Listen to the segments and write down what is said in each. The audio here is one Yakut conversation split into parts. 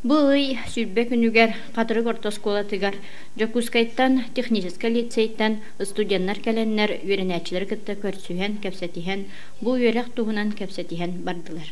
Бу ый 20 күнүгэр Хатырык орто оскуолатыгар Дьокуускайтан техническэй лицейтэн студеннар кэлэннэр үөрэнээччилэри кытта көрсүһэн, кэпсэтиһэн, бу үөрэх туһунан кэпсэтиһэн бардылар.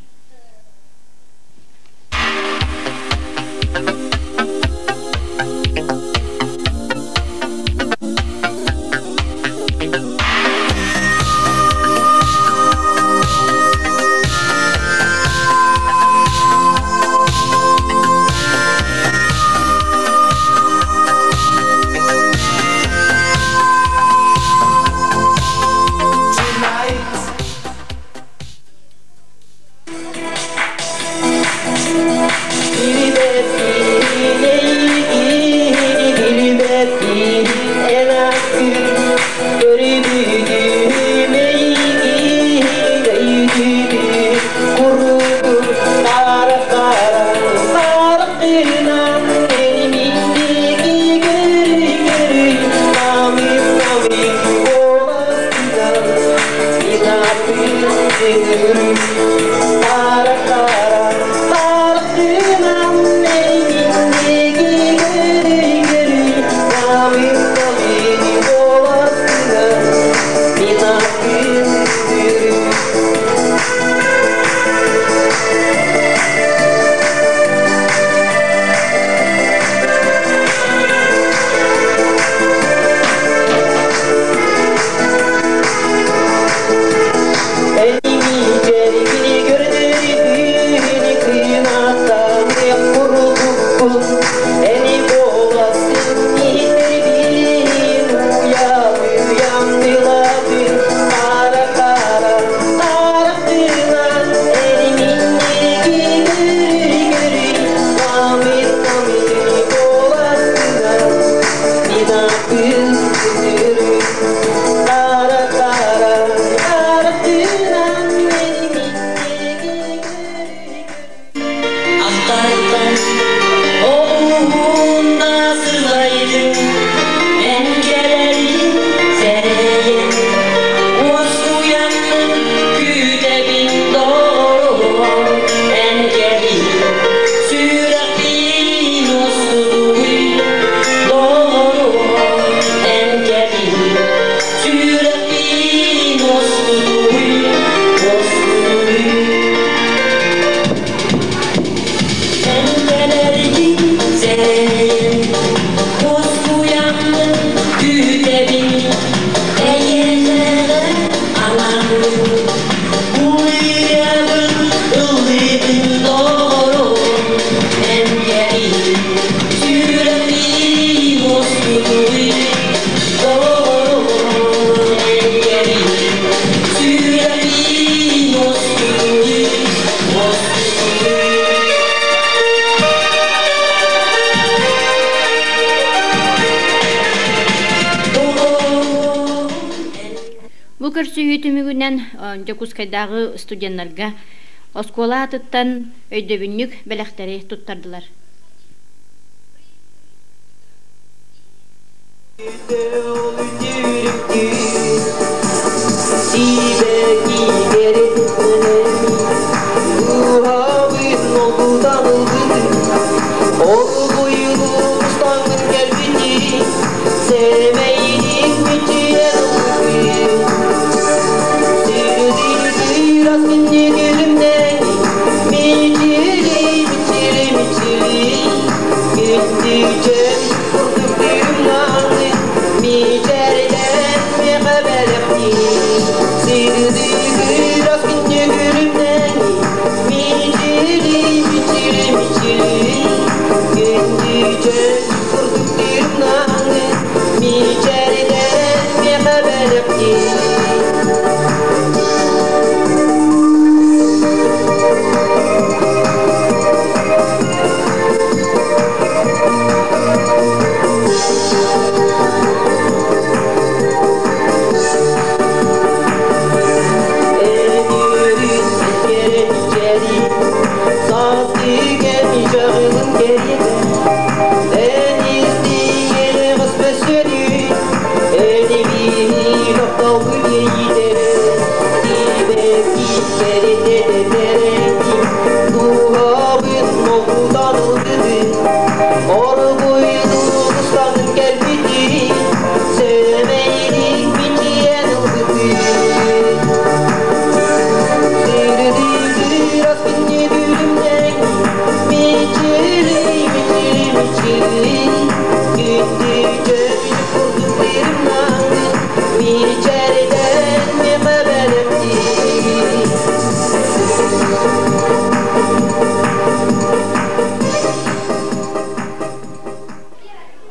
Бу көрсүһүү түмүгүнэн Дьокуускайдааҕы студеннарга оскуола аатыттан өйдөбүнньүк бэлэхтэри туттардылар.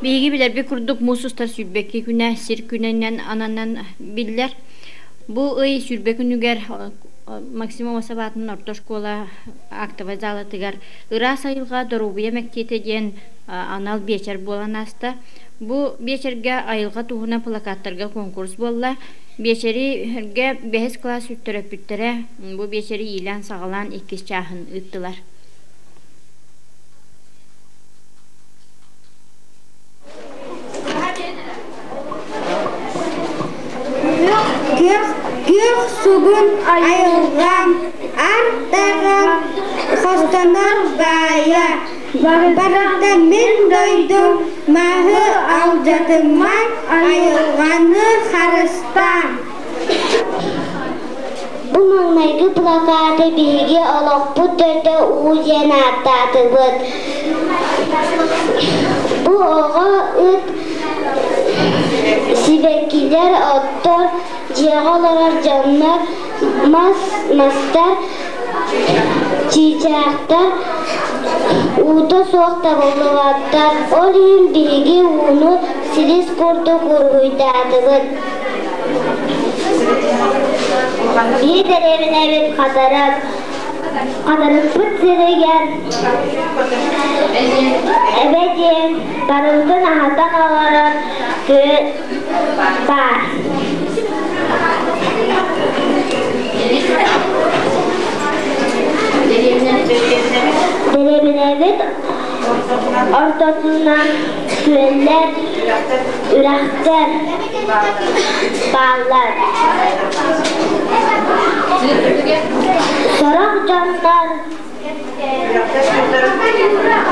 Биһиги билэрбит курдук муус устар 22 күнэ сир күнүнэн ананан биллэр. Бу ый 20 күнүгэр Максим Аммосов аатынан орто оскуола актовай залатыгар Ыраас айылҕа доруобуйа мэктиэтэ диэн анал биэчэр буолан ааста. Бу биэчэргэ айылҕа туһунан плакаттарга конкурс буолла. Биэчэригэ бэһис кылаас төрөппүттэрэ бу биэчэри иилээн-саҕалаан иккис чааһын ыыттылар. Күөх, күөх сугун айылҕам, ар-даҕам хостонор баайа, барыта мин дойдум маһы алдьатыммат айылҕаны харыстаан. Бу маҥнайгы плакаты биһиги олохпут төрдө уу диэн ааттаатыбыт. Бу оҕо ыт сибэккилэр, оттор, дьиэҕэ олорор дьоннор, мас мастар, чыычаахтар уута суох табыллыбаттар. Ол иһин биһиги ууну силис курдук уруһуйдаатыбыт. Биир дэриэбинэбит Хатырык. Хатырыкпыт сиригэр Эбэ диэн барыбытын аһатан олорор күөл баар. Дэриэбинэбит ортотунан күөллэр, үрэхтэр бааллар. Сорох дьоннор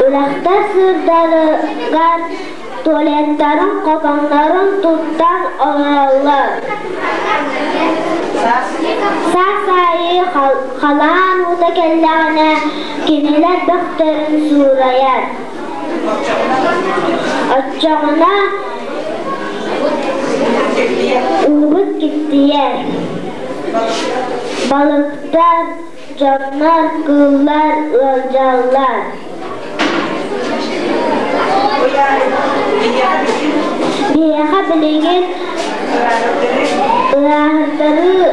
үрэхтэр сыырдарыгар туалеттарын, хотоннорун туттан олороллор. Саас аайы халаан уута кэллэҕинэ кинилэр бөхтөрүн суурайар. Оччоҕуна уубут киртийэр, балыктар, дьоннор, кыыллар ыалдьаллар. Биһиэхэ билигин ырааһырдарыы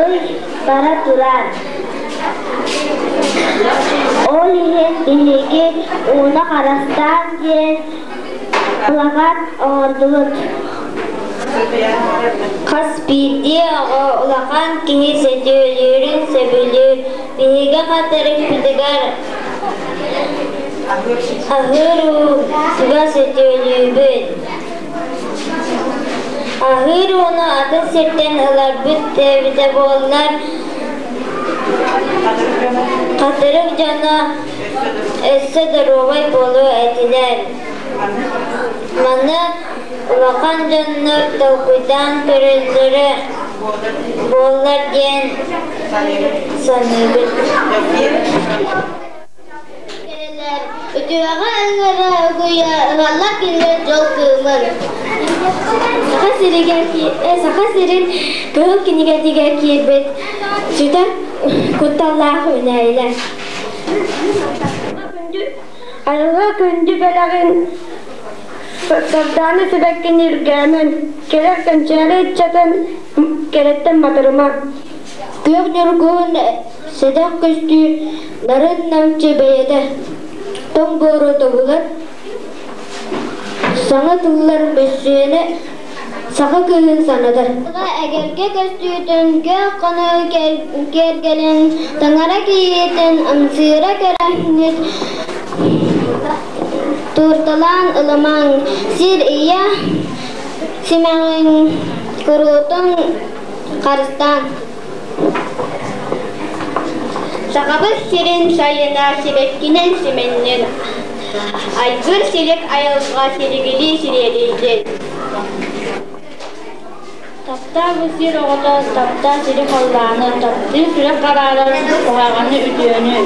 ый бара турар. Ол иһин биһиги ууну харыстаан диэн плакат оҥордубут. Хас биирдии оҕо улахан киһи сөтүөлүүрүн сөбүлүүр. Биһиги хатырыкпытыгар аһыыр ууга сөтүөлүүбүт. Аһыыр ууну атын сиртэн ыларбыт эбитэ буоллар, Хатырык дьоно өссө доруобай буолуо этилэр. Маны улахан дьоннор толкуйдаан көрөллөрө буоллар диэн саныыбыт. Үтүөҕэ ыҥыра угуйа ыһаллар кинилэр дьол кыымын. Саха сиригэр Саха сирин кыһыл кинигэтигэр киирбит сүтэр кутталлаах үүнээйилэр. Айылҕа күндү бэлэҕин Сардаана сибэккини үргээмэн, кэлэр кэнчээри ыччатын кэрэттэн матарыма. Күөх ньургуһун сэдэх көстүү нарын намчы бэйэтэ тоҥ буору тобулар, саҥа тыллар мөссүөнэ саха кыыһын санатар. Эгэлгэ көстүүтүн, күөх хонуу киэргэлин, таҥара кийиитин ымсыыра көрөҥҥүт туурталаан ылымаҥ, сир ийэ симэҕин куруутун харыстаан. Сахабыт сирин сайына сибэккинэн симэннин, айгыр силик айылҕа силигилии сириэдийдин. Таптаа бу сир оҕото, таптаа сири халлааны, таптыы сүрэх хараарар куһаҕаны үтүөнү.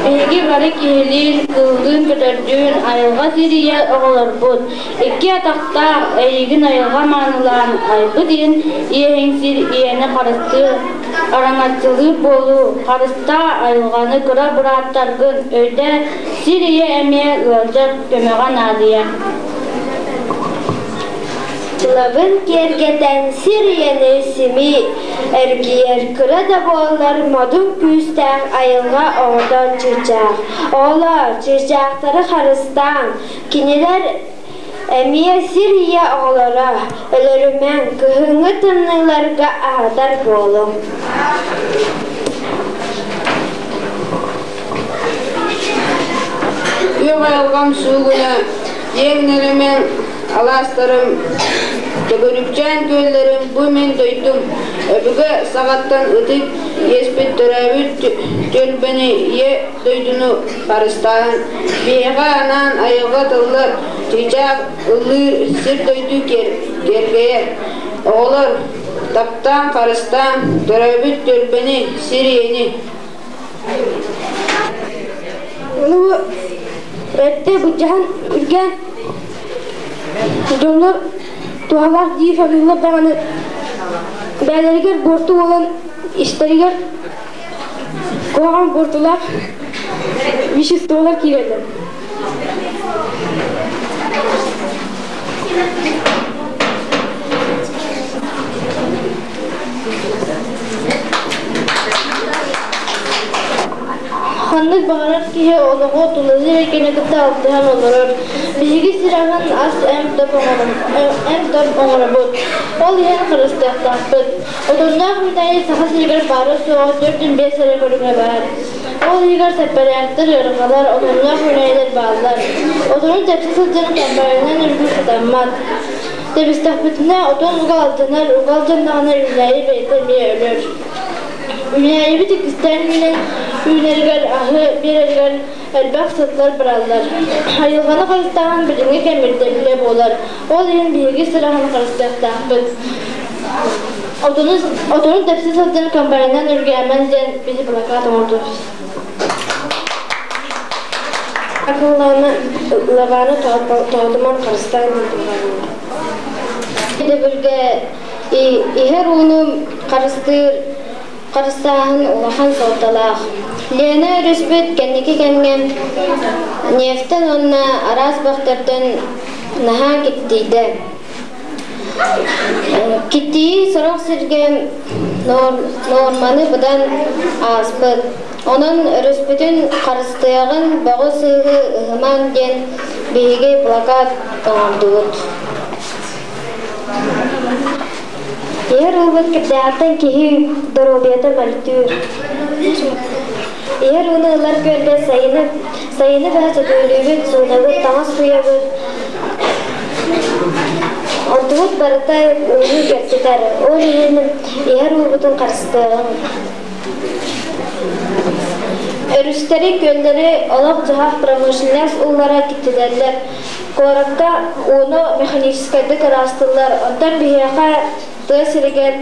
Биһиги бары киһилиин, кыыллыын-көтөрдүүн айылҕа сирийэ оҕолорбут. Икки атахтаах, эйигин айылҕа маанылаан айбыт иһин иэһиҥ сир ийэни харыстыыр, араҥаччылыыр буолуу, харыстаа айылҕаны кыра бырааттаргын, өйдөө, сир ийэ эмиэ ыалдьар, көмөҕө наадыйар. Тулабын киэргэтэн сир ийэни симии эргийэр, кыра да буоллар модун күүстээх айылҕа оҕото чыычаах. Оҕолоор, чыычаахтары харыстааҥ, кинилэр эмиэ сир ийэ оҕолоро, өлөрүмэҥ, кыһыҥҥы тымныыларга аһатар буолуҥ. Күөх айылҕам суугуна, киэҥ нэлэмэн алаастарым, төгүрүкчээн күөллэрим бу мин дойдум, өбүгэ саҕаттан ытык иэспит төрөөбүт түөлбэни ийэ дойдуну харыстааһын, биһиэхэ анаан айылҕа тыллар, чыычаах ыллыыр сир-дойду киэргэйэр. Оҕолор, таптаан, харыстаан, төрөөбүт түөлбэни, сир ийэни Ону эрдэ былдьаһан үргээн дьоннор туһалаах дии саныыллар даҕаны бэйэлэригэр буорту буолан истэригэр куһаҕан буортулаах веществолар киирэллэр. Ханнык баҕарар киһи олоҕу тулалыыр эйгэни кытта алтыһан олорор. Биһиги сир аһын ас эмп-топ оҥоробут. Ол иһин харыстыахтаахпыт. Отонноох үүнээйи Саха сиригэр баара-суоҕа 405 эрэ көрүҥэ баар. Ол иһигэр сэппэрээктэр, ыарҕалар, отонноох үүнээйилэр бааллар. Отону тэпсэ сылдьан комбайнынан үргүү сатаммат. Тэбистэхпитинэ отон уга алдьанар, уга алдьаннаҕына үүнээйи бэйэтэ эмиэ өлөр. Үүнээйибит иккистээн үүнэн үүнэригэр аһы биэрэригэр элбэх сыллар бараллар. Айылҕаны харыстааһын билиҥҥи кэм ирдэбилэ буолар. Ол иһин биһиги сыраһын харыстыахтаахпыт. Отону, отону тэпсэ сылдьан комбайнынан үргээмэн диэн биһи плакат оҥордубут. Акыллааны лабааны тоҕотуман харыстаан Өйдөбүлгэ иһэр ууну харыстыыр харыстааһын улахан суолталаах. Лена өрүспүт кэнники кэмҥэ нефтэн уонна араас бөхтөртөн наһаа киттийдэ. Киттийии сорох сиргэ нуорманы быдан ааспыт. Онон өрүспүтүн харыстыаҕын, бөҕү-сыыһы ыһымаҥ диэн биһиги плакат оҥордубут. Иһэр уубут кирдээҕиттэн киһи доруобуйата мөлтүүр. Иһэр ууну ылар күөлгэ сайыны, сайыны быһа сөтүөлүүбүт, суунабыт, таҥас сууйабыт. Онтубут барыта ууну киртитэр. Ол иһин иһэр уубутун харыстыаҕыҥ. Өрүстэри, күөллэри олох-дьаһах промышленность уулара киттилэллэр. Куоракка ууну механическайдык ыраастыыллар, онтон биһиэхэ тыа сиригэр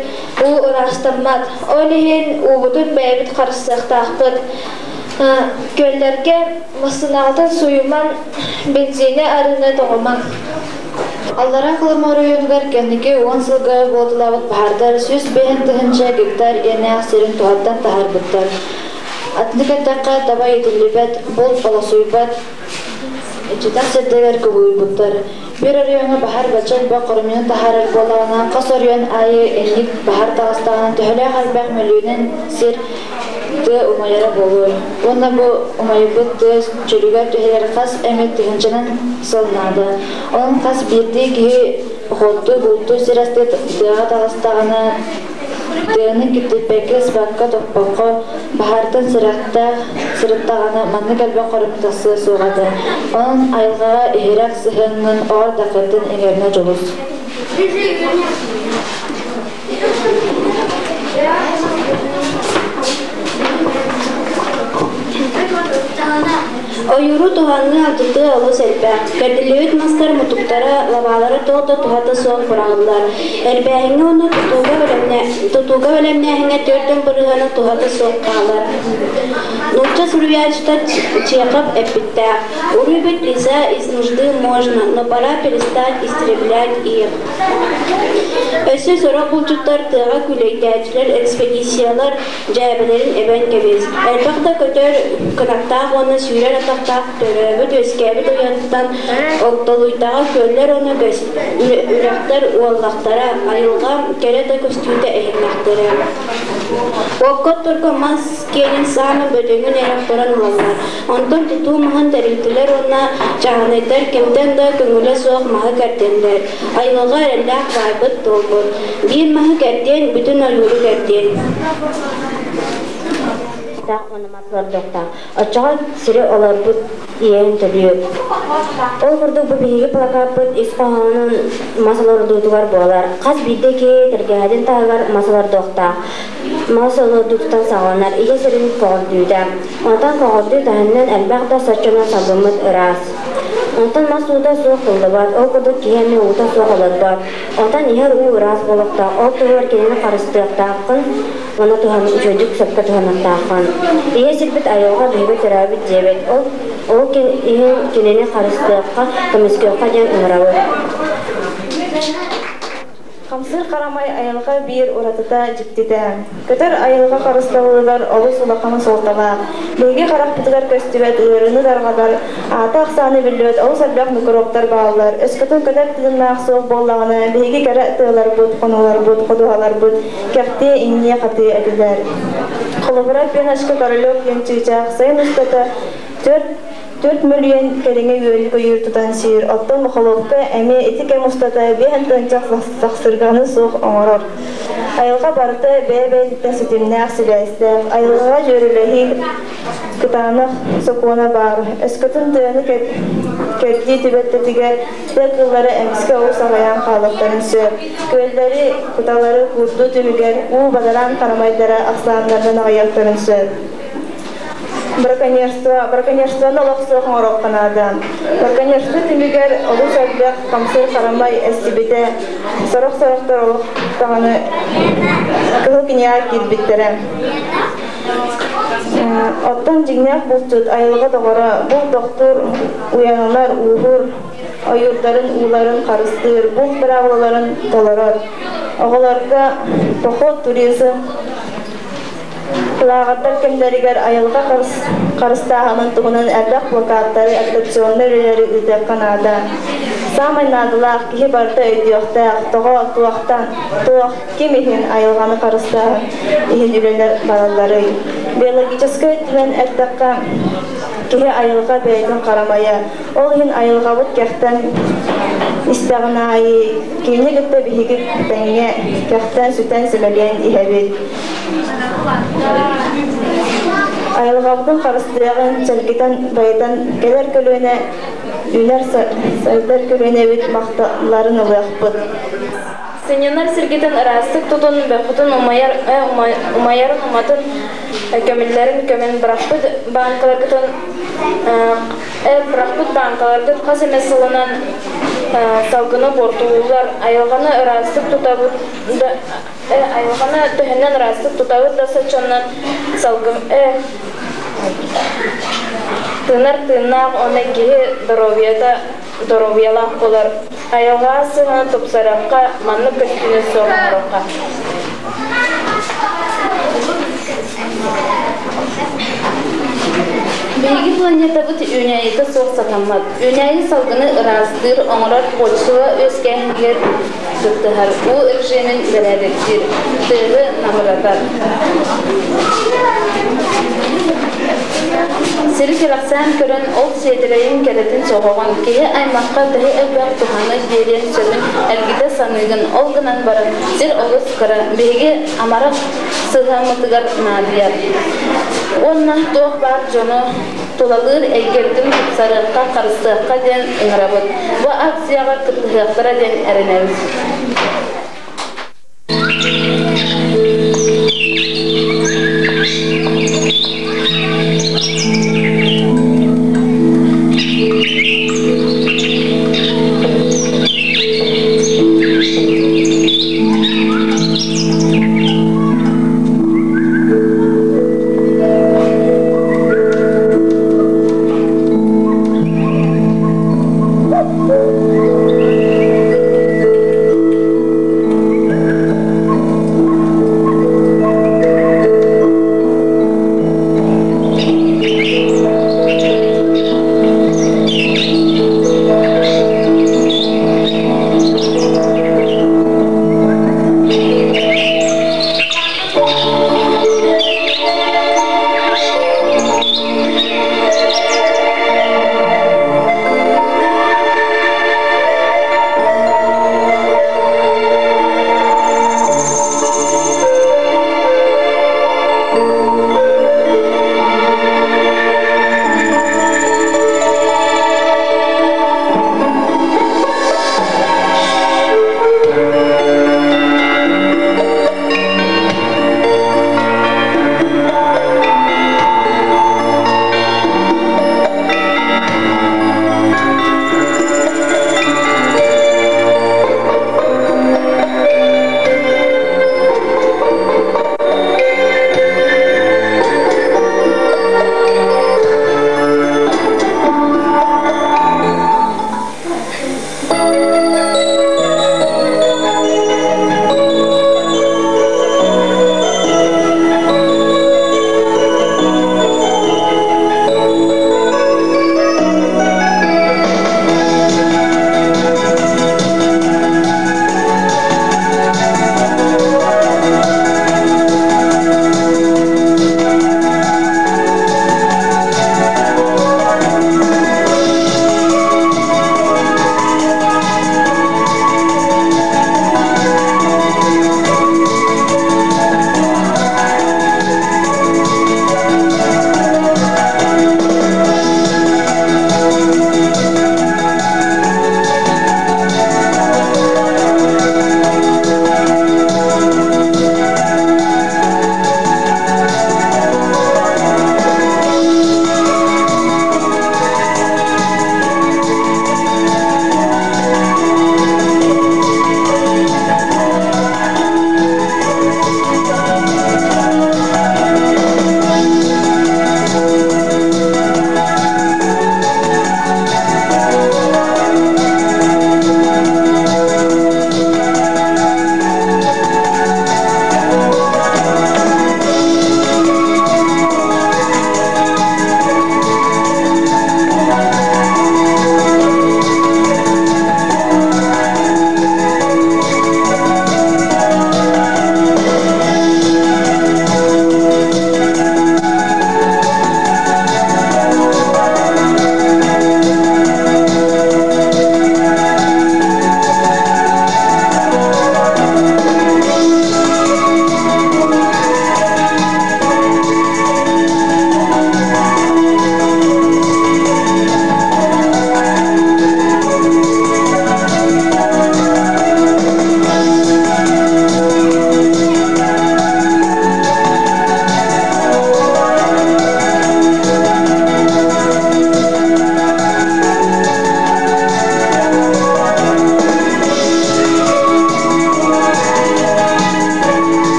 уу ыраастаммат. Ол иһин уубутун бэйэбит харыстыахтаахпыт. Күөллэргэ массыынаҕытын сууйумаҥ, бензини арыыны тоҕумаҥ. Аллараа Халыма оройуонугар кэнники 10 сылга буолуталаабыт баһаардар 105 тыһыынча гектар иэннээх сирин туһаттан таһаарбыттар. Атыннык эттэххэ, таба иитиллибэт, булт олохсуйбат, иччитэх сирдэригэр кубулуйбуттар. Биир оройуоҥҥа баһаар бачча элбэх хоромньуну таһаарар буоллаҕына, хас оройуон аайы инник баһаар таҕыстаҕына төһөлөөх элбэх мөлүйүөнүнэн сир тыа умайара буолуой? Уонна бу умайбыт тыа чөлүгэр түһэрэр хас эмит тыһыынчанан сыл наада. Онон хас биирдии киһи охоттуу, бултуу сир астыы тыаҕа таҕыстаҕына, тыаны киртиппэккэ, ыспакка, тохпокко, баһаартан сэрэхтээх сырыттаҕына маннык элбэх хоромньу тахсыа суох этэ. Онон айылҕаҕа иһирэх сыһыаҥҥын оҕо эрдэххиттэн иҥэринэ дьулус. Ойууру туһаныы алдьатыы олус элбэх. Кэрдиллибит мастар мутуктара, лабаалара туох да туһата суох быраҕыллар. Эрбээһиҥҥэ уонна тутууга бэлэмнээһиҥҥэ 40 бырыһыана туһата суох хаалар. Нуучча суруйааччыта Чехов эппиттээх: «Урубить леса из нужды можно, но пора перестать истреблять их». Өссө сорох булчуттар тыаҕа күүлэйдээччилэр экспедициялар дьээбэлэрин эбэн кэбис. Элбэх да көтөр кынаттаах уонна сүүрэр атахтаах төрөөбүт-үөскээбит уйаттан Оттолуйдаҕа күөллэр уонна үрэхтэр уоллахтара, айылҕа кэрэ да көстүүтэ эһиннэхтэрэ. Уокка отторго мас киэнин саамай бөдөҥүн эрэ охторон ылаллар. Онтон тутуу маһын тэрилтэлэр уонна чааһынайдар кимтэн да көҥүлэ суох маһы кэрдэллэр. Айылҕа эрэллээх баайбыт туолбут. Биир маһы кэрдиэн, бүтүн ойууру кэрдиэн. Уонна мас олордуохтаах. Оччоҕо сири олорбут иэһин төлүө. Ол курдук бу биһиги плакаппыт ис хоһоонун мас олордуутугар буолар. Хас биирдии киһи тэлгэһэтин таһыгар мас олордуохтаах. Мас олордуутуттан саҕаланар ийэ сирин көҕөрдүүтэ. Онтон көҕөрдүү таһынан элбэх да соччонон салгыммыт ыраас. Онтон мас уута суох тыллыбат, ол курдук киһи эмиэ уута суох олорбот. Онтон иһэр уу ыраас буолуохтаах, ол туһугар кинини харыстыахтааххын, Ону туһан үчүгэйдик сөпкө туһаныахтааххын. Ийэ сирбит айылҕа биһиги төрөөбүт дьиэбит. Ол ол иһин кинини харыстыахха, көмүскүөххэ диэн ыҥырабыт. Хамсыыр харамай айылҕа биир уратыта дьиктитэ. Көтөр айылҕа харыстабылыгар олус улахан суолталаах. Биһиги харахпытыгар көстүбэт ыарыыны тарҕатар, аата-ахсаана биллибэт олус элбэх микробтар бааллар. Өскөтүн көтөр тыыннаах суох буоллаҕына, биһиги кэрэ тыаларбыт, хонууларбыт, ходуһаларбыт кэхтиэ, иҥниэ-хатыа этилэр. Холобура, Пеночка Королев диэн чыычаах сайын устата 4 мөлүйүөн кэриҥэ үөнү-көйүүр тутан сиир, оттон Мохоловка эмиэ ити кэм устата 5 тыһыынча сахсырҕаны суох оҥорор. Айылҕа барыта бэйэ-бэйэтиттэн ситимнээх, сибээстээх. Айылҕаҕа дьүөрэлэһии кытаанах сокуона баар. Өскөтүн тыаны кэрдии түбэлтэтигэр тыа кыыллара эмискэ олус аҕыйаан хаалыахтарын сөп. Күөллэри, куталары куурдуу түмүгэр уу бадараан харамайдара ахсааннарынан аҕыйахтарын сөп. Браконьерство, браконьерствоны олох суох оҥоруохха наада. Браконьерство түмүгэр олус элбэх хамсыыр харамай эстибитэ, сорох-сорохтор олох даҕаны кыһыл кинигэҕэ киирбиттэрэ. Оттон дьиҥнээх булчут айылҕа доҕоро, булт тохтуур, уйананар, ууһуур, ойуурдарын ууларын харыстыыр, булт быраабылаларын толорор. Оҕолорго поход, туризм лааҕырдар кэмнэригэр айылҕа харыстааһынын туһунан элбэх плакаттары, агитационнай үлэлэри ыытыахха наада. Саамай наадалаах киһи барыта өйдүөхтээх, тоҕо, туохтан, туох, ким иһин айылҕаны харыстааһын иһин үлэлэр баралларый? Биологическай өттүнэн эттэххэ, киһи айылҕа бэйэтин харамайа. Ол иһин айылҕабыт кэхтэн истэҕин аайы кинини кытта биһиги тэҥҥэ кэхтэн, сүтэн, симэлийэн иһэбит. Айылҕабытын харыстыаҕын, чэлгитэн, байытан кэлэр көлүөнэ үүнэр сайдар көлүөнэбит махталларын ылыахпыт. Сынньанар сиргитин ыраастык тутун, бөххүтүн умайар, умайарын уматын, көмүллэрин көмөн бырахпыт бааҥкаларгытын бырахпыт бааҥкаларгыт хас эмэ сылынан салгыны буортулууллар. Айылҕаны ыраастык тутабыт да айылҕаны төһөнөн ыраастык тутабыт да соччонон салгын тыынар тыыннаах уонна киһи доруобуйата доруобуйалаах буолар. Айылҕаҕа сыһыаны тупсарыахха, маннык көстүүнү суох оҥоруохха. Биһиги планетабыт үүнээйитэ суох сатаммат. Үүнээйи салгыны ыраастыыр, оҥорор почва үөскээһинигэр кыттыһар, уу режимин бэрээдэктиир, тыаһы намыратар. Сири кэрэхсээн көрөн, ол сиэдэрэйин кэрэтин соҕоҕун, киһи аймахха төһө элбэх туһаны биэриэн сөбүн эргитэ саныыгын. Ол гынан баран, сир олус кыра, биһиги амарах сыһыаммытыгар наадыйар. Уонна туох баар дьону тулалыыр эйгэбитин тупсарыахха, харыстыахха диэн ыҥырабыт. Бу акцияҕа кыттыһыахтара диэн эрэнэбит.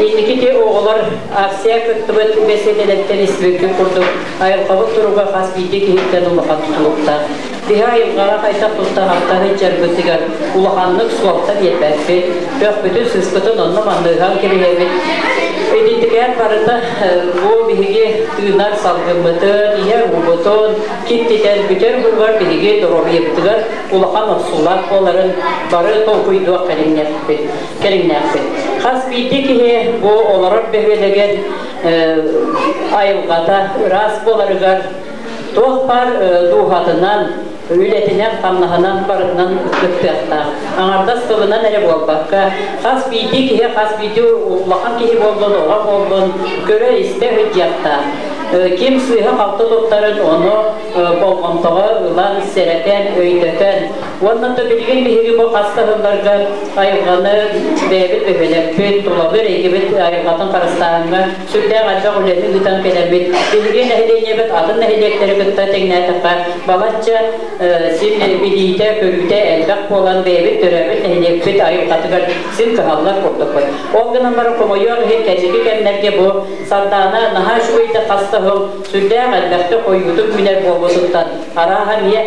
Инникити оҕолор акция кыттыбыт бэсиэдэлэртэн истибиккит курдук айылҕабыт туруга хас биирдии киһиттэн улахан тутулуктаах. Биһи айылҕаҕа хайдах тутта-хапта сылдьарбытыгар улаханнык суолта биэрбэппит, көхпүтүн, сыыспытын онно манныыһан кэбиһэбит. Итинтикээн барыта бу биһиги тыынар салгыммытын, иһэр уубутун киттитэн бүтэр быыбар биһиги доруобуйабытыгар улахан охсуулаах буоларын бары толкуйдуох кэриҥнээхпит. кэриҥнээхпит. Хас биирдии киһи бу олорор бөһүөлэгэр айылҕата ыраас буоларыгар туох баар дууһатынан, үлэтинэн, хамнаһынан барытынан кыттыахтаах. Аҥардас тылынан эрэ буолбакка, хас биирдии киһи, хас биирдии улахан киһи буоллун, оҕо буоллун, көрө-истэ сылдьыахтаах. Ким сыыһа-халты туттарын ону болҕомтоҕо ылан, сэрэтэн, өйдөтөн, Уонна да билигин биһиги бу хас да сылларга айылҕаны бэйэбит бөһүөлэкпит, тулалыыр эйгэбит айылҕатын харыстааһыҥҥа сүрдээх элбэх үлэни ыытан кэлэммит, биһиги нэһилиэнньэбит атын нэһилиэктэри кытта тэҥнээтэххэ балачча син билиитэ, көрүүтэ элбэх буолан бэйэбит төрөөбүт нэһилиэкпит айылҕатыгар син кыһаллар курдукпут. Ол гынан баран хомойуох иһин кэнники кэмнэргэ бу Сардаана наһаа үчүгэйдик хас да сыл сүрдээх элбэхтик хойуутук үүнэр буолбутуттан арааһа эмиэ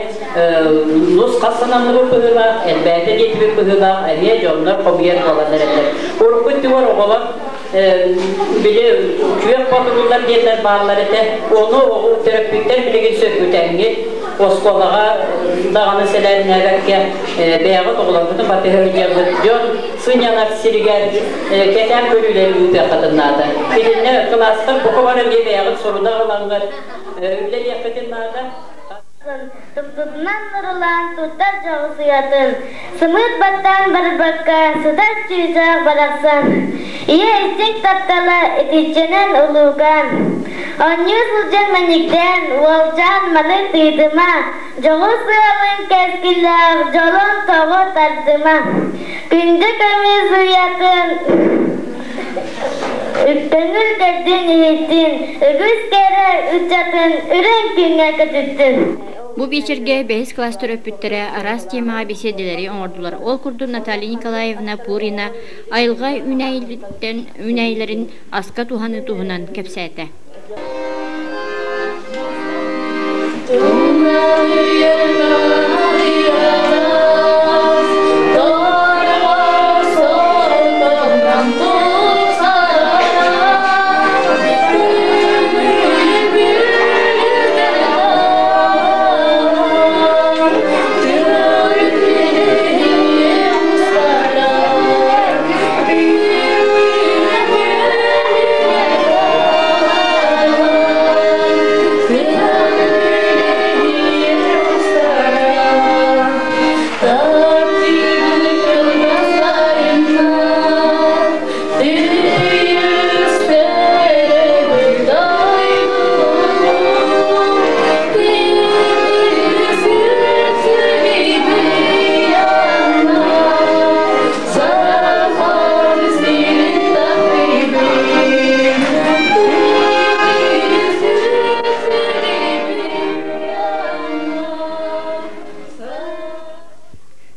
нус хас сананныбыт быһыылаах, элбээтэ диэтибит быһыылаах, эмиэ дьоннор хомуйар буолан эрэллэр. Урукку өттүгэр оҕолор били күөх ботугуллар диэннэр бааллар этэ. Ону төрөппүттэр билигин сөргүтэҥҥит, оскуолаҕа даҕаны сэлээннээбэккэ бэйэҕит оҕолоргутун батыһа сылдьарбыт дьон сынньанар сиригэр кэтээн көрүүлэри ыытыаххытын наада. Итиннэ кылаастар бука бары эмиэ бэйэҕит сорудах ылаҥҥыт үлэлиэххитин наада. Тупсутунан нурулаан туттар дьоҕус уйатын, сымыыт баттаан барбакка сытар чыычаах барахсан, ийэ истиҥ таптала итиччэнэн улуукаан. Оонньуу сылдьан мэниктээн, уолчаан маны тыытыма, дьоҕус ыалыҥ кэскиллээх дьолун тоҕо тардыма. Күндү көмүс уйатын Үктэнил кэрдин иһиттин, үгүс кэрэ ыччатын үрүҥ күҥҥэ көтүттүн. Бу биэчэргэ бэһис кылаас төрөппүттэрэ араас темаҕа беседэлэри оҥордулар. Ол курдук Наталья Николаевна Пурина айылҕа үүнээйилэрин аска туһаныы туһунан кэпсээтэ.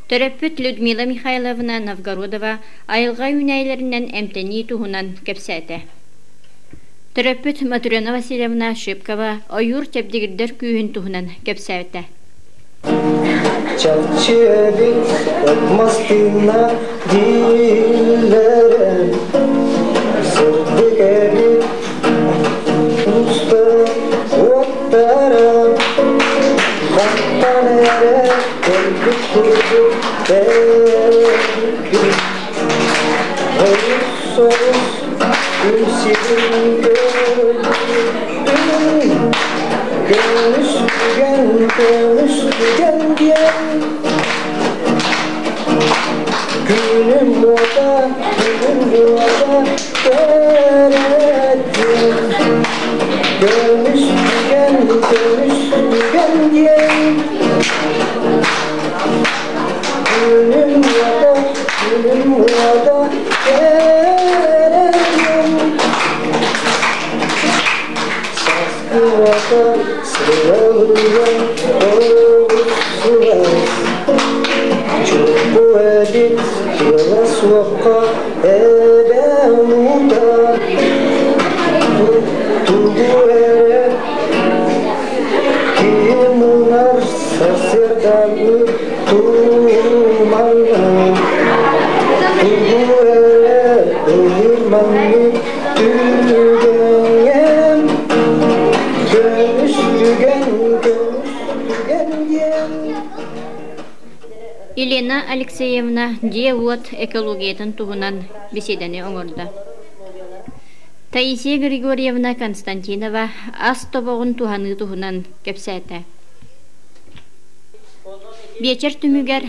Төрөппүт Людмила Михайловна Новгородова айылҕа үүнээйилэринэн эмтэнии туһунан кэпсээтэ. Төрөппүт Матрена Васильевна Шипкова ойуур чэбдигирдэр күүһүн туһунан кэпсээтэ. Чахчы эбит от тыыннаах дииллэрэ Сырдык эбит уста уоттара Хантан эрэ кэлбит курдук эбиккин Олус соҕус күн сирин көрбүтүм Көмүс түгэн, көмүс түгэн диэн Күнүм уота, күнүм уота кэрэтин Көмүс түгэн, көмүс түгэн диэн Күнүм уота, күнүм уота кэрэтин Саскы сыралыйан олус Чугу эбит тыала суохха эбэм уута. да тумаҥҥа Тугу эрэ ыйыр маннык түгэҥҥэ Көмүс түгэн, көмүс түгэн диэн. Елена Алексеевна дьиэ-уот экологиятын туһунан беседаны оҥордо. Таисия Григорьевна Константинова ас тобоҕун туһаныы туһунан кэпсээтэ. Биэчэр түмүгэр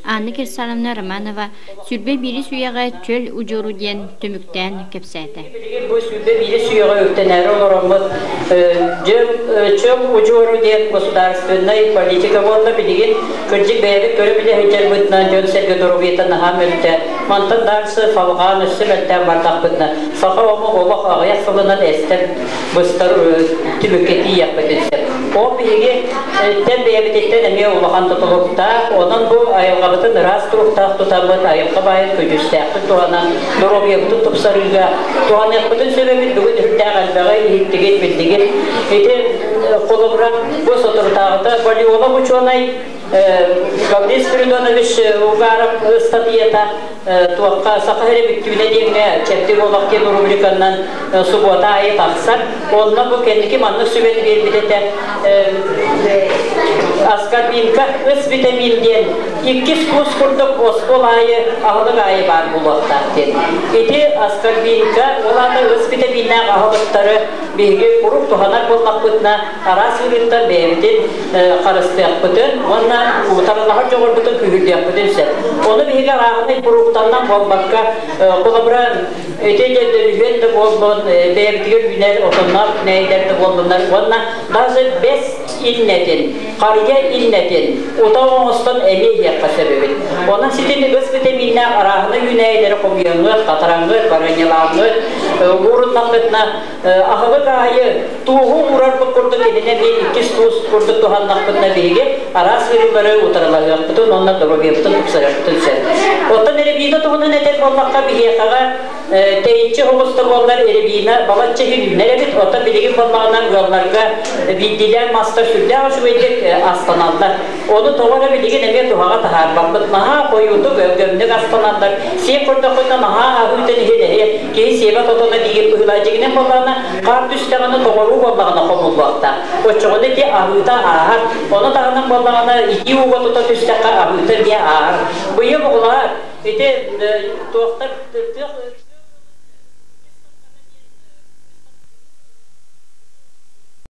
Анна Кирсановна Романова 21-с үйэҕэ чөл удьуору диэн түмүктээн кэпсээтэ. Билигин бу 21-с үйэҕэ үктэнээри олороммут чөл удьуору диэн государственнай политика буолла. Билигин кырдьык бэйэбит көрө билэ сылдьарбытынан дьон-сэргэ доруобуйата наһаа мөлтө. Мантан дальше салҕаан өссө мөлтөөн бардахпытына саха омук олох аҕыйах сылынан эстэр быстар түмүккэ тиийиэхпитин сөп. Ол биһиги тэн бэйэбититтэн эмиэ улахан тутулуктаах, онон бу айылҕабытын ыраас туруктаах тутаммыт, айылҕа баайын көдьүүстээхтик туһанан, доруобуйабытын тупсарыыга туһаныахпытын сөп эбит. Бүгүн үрдээх элбэҕи иһиттигит, биллигит. Ити холобура бу соторутааҕыта Валиолов учуонай Гаврил Спиридонович Угаров ыстатыйата туохха Саха сирэ бүттүүнэ диэҥҥэ Чэбдик олох диэн рубриканан субуота аайы тахсар. Онно бу кэнники маннык сүбэни биэрбит этэ. Аскорбинка ыс витамин диэн иккис курс курдук оскуол аайы аһылык аайы баар буолуохтаах диэн. Ити аскорбинка ол аата ыс витаминнээх аһылыктары биһиги куруук туһанар буоллахпытына араас ыарыыттан бэйэбитин харыстыахпытын уонна утарылаһар дьоҕурбутун күүһүрдүөхпүтүн сөп. Ону биһиги арааһынай курууктарынан буолбакка, холобура, ити дөлүһүөн да буоллун, бэйэбитигэр үүнэр отонноох нээйдэр да буоллуннар уонна даже бэс иннэтин, харыйа иннэтин утах оҥостон эмиэ иһиэххэ сөп эбит. Онон ситини ыс витаминнээх арааһынай үүнээйилэри хомуйаҥҥыт, хатараҥҥыт, барыанньалааҥҥыт, ууруннаххытына аһылык аайы тууһу уурарбыт курдук итинэ биир иккис туус курдук туһаннахпытына биһиги араас ыарыылары утарылаһыахпытын уонна доруобуйабытын тупсарыахпытын сөп. Оттон рябина туһунан этэр буоллахха биһиэхэҕэ тэйиччи оҕуста буоллар рябина балачча үүнэр эбит. Оттон билигин буоллаҕына ыалларга биирдиилээн мастар сүрдээх үчүгэйдик астаналлар. Ону тоҕо эрэ билигин эмиэ туһаҕа таһаарбаппыт. Наһаа хойуутук, өлгөмнүк астаналлар. Сиэн көрдөххүнэ наһаа аһыытын иһин эһи киһи сиэбэ тотоно диир быһыылаах. Дьиҥинэн буоллаҕына, хаар түстэҕинэ тоҕоруу буоллаҕына хомуллуохтаах. Оччоҕуна ити аһыыта ааһар. Ону таһынан буоллаҕына, итии ууга тута түстэххэ аһыыта эмиэ ааһар. Быйыл оҕолоор, ити туохтар тыах